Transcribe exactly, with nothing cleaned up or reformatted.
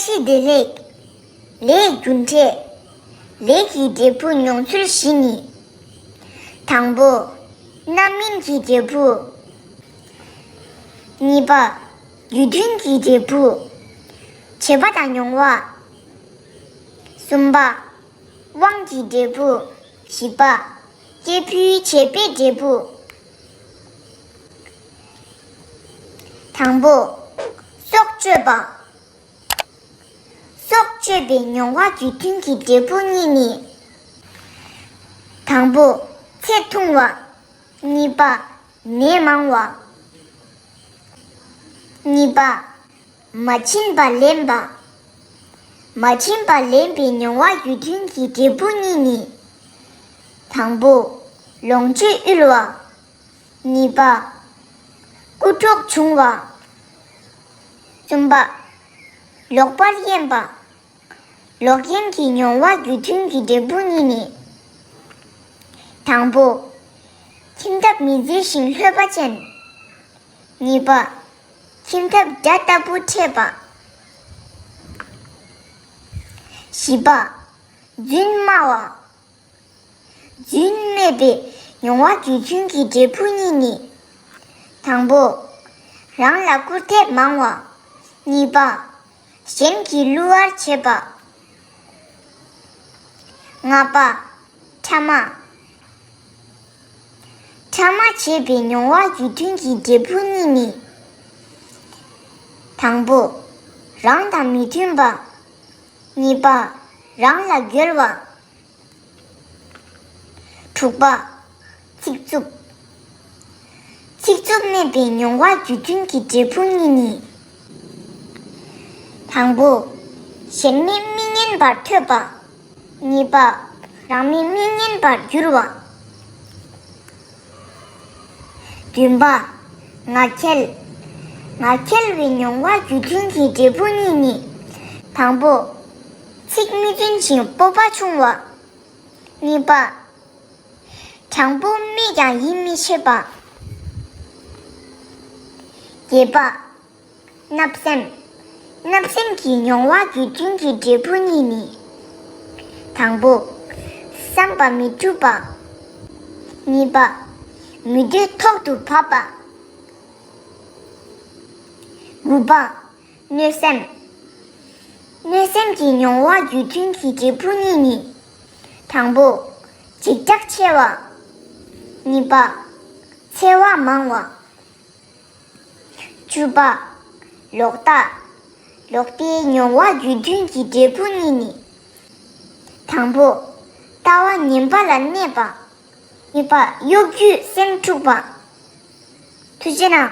བཀྲ་ཤིས་བདེ་ལེགས། ལས་རྒྱུ་འབྲས། ལས་ཀྱི་འབྲས་བུ་མྱོང་ཚུལ་བཞི་ནི། དང་པོ། རྣམ་སྨིན་གྱི་འབྲས་བུ། གཉིས་པ། རྒྱུ་མཐུན་གྱི་འབྲས་བུ། བྱེད་པ་དང་མྱོང་བ། གསུམ་པ། དབང་གི་འབྲས་བུ། བཞི་པ། སྐྱེས་བུའི་བྱེད་པའི་འབྲས་བུ། དང་པོ། སྲོག་གཅོད་པ། སྲོག་གཅོད་པའི་མྱོང་བ་རྒྱུ་མཐུན་གྱི་འབྲས་བུ་གཉིས་ནི། དང་པོ། ཚེ་ཐུང་བ། གཉིས་པ། ནད་མང་བ། གཉིས་པ། མ་བྱིན་པ་ལེན་པ། མ་བྱིན་པ་ལེན་པའི་མྱོང་བ་རྒྱུ་མཐུན་གྱི་འབྲས་བུ་གཉིས་ནི། དང་པོ། ལོངས་སྤྱོད་དབུལ་བ། གཉིས་པ། རྐུ་འཕྲོག་བྱུང་བ། གསུམ་པ། ལོག་པར་གཡེམ་པ། ལོག་གཡེམ་གྱི་མྱོང་བ་རྒྱུ་མཐུན་གྱི་འབྲས་བུ་གཉིས་ནི། དང་པོ། ཁྱིམ་ཐབ་མི་མཛེས་ཤིང་ལྷོད་པ་ཅན། གཉིས་པ། ཁྱིམ་ཐབ་དགྲ་ལྟ་བུ་འཕྲད་པ། བཞི་པ། རྫུན་སྨྲ་བ། རྫུན་སྨྲས་པའི་མྱོང་བ་རྒྱུ་མཐུན་གྱི་འབྲས་བུ་གཉིས་ནི། དང་པོ། རང་ལ་སྐུར་འདེབས་མང་བ། གཉིས་པ། གཞན་གྱི་བསླུ་བར་བྱེད་པ། ལྔ་པ། ཕྲ་མ། ཕྲ་མ་བྱེད་པའི་མྱོང་བ་རྒྱུ་མཐུན་གྱི་འབྲས་བུ་གཉིས་ནི། དང་པོ། རང་དང་མི་མཐུན་པ། གཉིས་པ། རང་ལ་འགལ་བ། དྲུག་པ། ཚིག་རྩུབ། ཚིག་རྩུབ་སྨྲས་པའི་མྱོང་བ་རྒྱུ་མཐུན་གྱི་འབྲས་བུ་གཉིས་ནི། དང་པོ། གཞན་མི་མི་སྙན་པར་ཐོས་པ། གཉིས་པ། རང་མི་མི་སྙན་པར་འགྱུར་བ། བདུན་པ། ངག་འཁྱལ། ངག་འཁྱལ་བའི་མྱོང་བ་རྒྱུ་མཐུན་གྱི་འབྲས་བུ་གཉིས་ནི། དང་པོ། ཚིག་མི་བཙུན་ཞིང་སྤོབས་པ་ཆུང་བ། གཉིས་པ། དྲང་པོ་སྨྲས་ཀྱང་ཡིད་མི་ཆེས་པ། བརྒྱད་པ། བརྣབ་སེམས། བརྣབ་སེམས་ཀྱི་མྱོང་བ་རྒྱུ་མཐུན་གྱི་འབྲས་བུ་གཉིས་ནི། དང་པོ། བསམ་པ་མི་འགྲུབ་པ། གཉིས་པ། མི་འདོད་ཐོག་ཏུ་བབས་པ། དགུ་པ། གནོད་སེམས། གནོད་སེམས་ཀྱི་མྱོང་བ་རྒྱུ་མཐུན་གྱི་འབྲས་བུ་གཉིས་ནི། དང་པོ། འཇིགས་སྐྲག་ཆེ་བ། གཉིས་པ། འཚེ་བ་མང་བ། བཅུ་པ། ལོག་ལྟ། ལོག་ལྟའི་མྱོང་བ་རྒྱུ་མཐུན་གྱི་འབྲས་བུ་གཉིས་ནི། དང་པོ། ལྟ་བ་ངན་པ་ལ་གནས་པ། གཉིས་པ། གཡོ་སྒྱུས་སེམས་འཁྲུགས་པ། ཐུགས་རྗེ་གནང་།